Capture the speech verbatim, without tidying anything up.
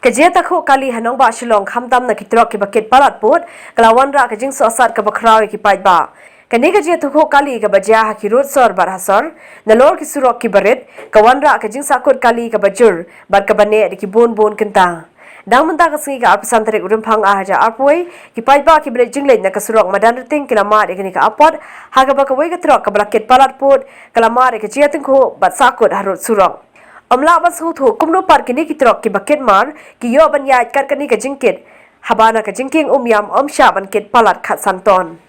Ka jia takhuh kali ha nongbah Shillong khamtam na ki trok kiba kit palat pud ka la wanrah ka jingsohsat kaba khraw ïa ki paidbah. Kane ka jia takhuh kali kaba jia ha ki rud sor bad ha sor nalor ki surok kiba rit ka wanrah ka jingsahkut kali kaba jur bad kaba neh da ki bun bun kynta. Dang mynta ka sngi ka arphew san tarik u Rymphang ar hajar arphew wei, ki paidbah kiba leit jingleit na ka surok Madan Rting ki la mad ïa kane ka apot ha kaba kawei ka trok kaba la kit palat pud ka la mad ïa ka jia tyngkhuh bad sahkut ha rud surok. Ym lah ban sngewthuh kumno pat kine ki trok kiba kit mar ki ïoh ban ïaid kat kane ka jingkit haba na ka jingkieng umïam ym shah ban kit palat khatsan ton.